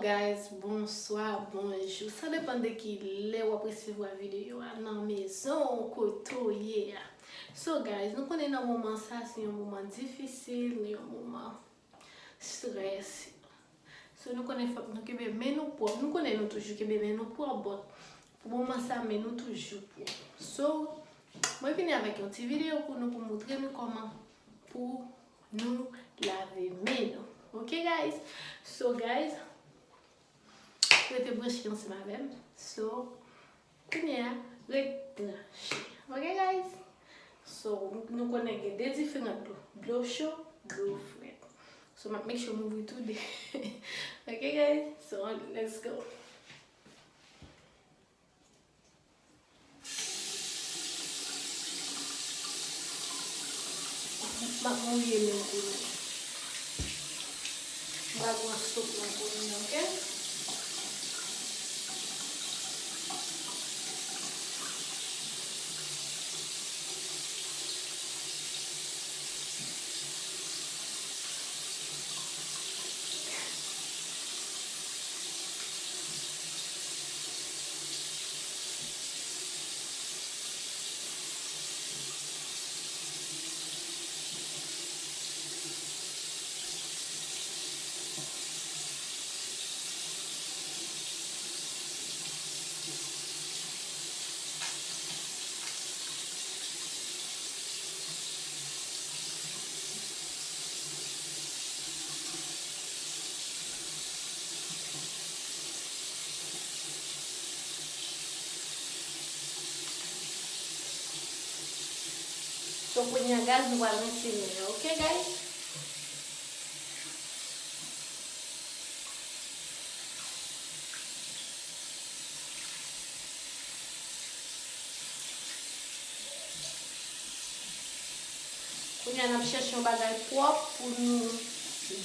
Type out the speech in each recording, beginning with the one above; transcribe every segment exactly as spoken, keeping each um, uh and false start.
Guys, bonswa, bonjou. Sa depann de ki lè w ap resevwa videyo a, nan mezon w, kote w ye a. So guys, nou konnen nan moman sa, se yon moman difisil, yon moman strès. So nou konnen fòk nou kenbe men nou pwòp. Nou konnen nou toujou kenbe men nou pwòp, but pou moman sa, men nou toujou pwòp. So, mwen vini avèk yon ti videyo pou nou, pou montre nou kòman pou nou lave men nou. Ok guys? So guys, rete branche ansanm avè m. So, kounye a, ret branche. Ok guys? So, nou konnen gen de diferan dlo. Dlo cho, dlo frèt. So, m ap make sure m ouvri tou de. Ok guys? So, let's go. M ap mouye men kounye a. M pral pran soup nan kounye a, ok? So, kounye a, guys, nou pral rense men yo, ok, guys? Kounye a, n ap chèche yon bagay pwòp pou nou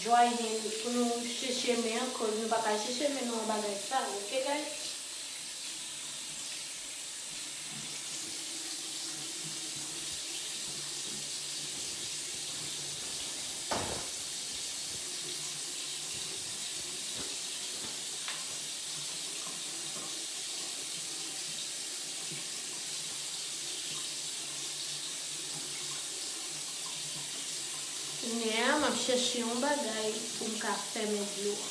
dry hand, pou nou cheche men an, cause nou pa ka cheche men nou an bagay sal, ok, guys? Kounye a, m ap chèche yon bagay pou m ka fèmen dlo a.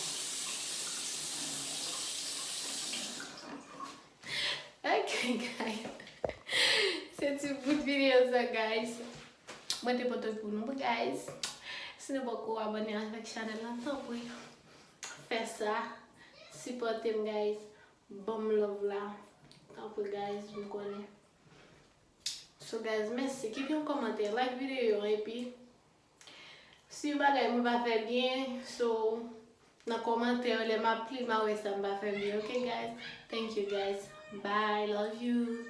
Ok, guys. Se ti bout videyo sa, guys. Mwen te pote pou nou, guys. Si nou poko abòne avèk chanèl la, tanpri, fè sa. Sipòte m, guys. Ban m love la. Tanpri, guys, m konnen. So, guys, mèsi. Kite yon kòmantè, like videyo, epi si yon bagay mwen pa fè byen, so, nan kòmantè yo, lè m ap li, m a wè sa m pa fè byen, ok, guys? Thank you, guys. Bye, love you.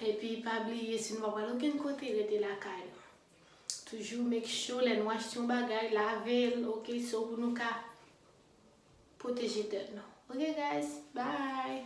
Epi, pa bliye, si nou pa pral okenn kote, rete lakay nou. Toujou make sure, lè nou achte yon bagay, lave l, ok? So, pou nou ka pwoteje tèt nou. Ok, guys? Bye!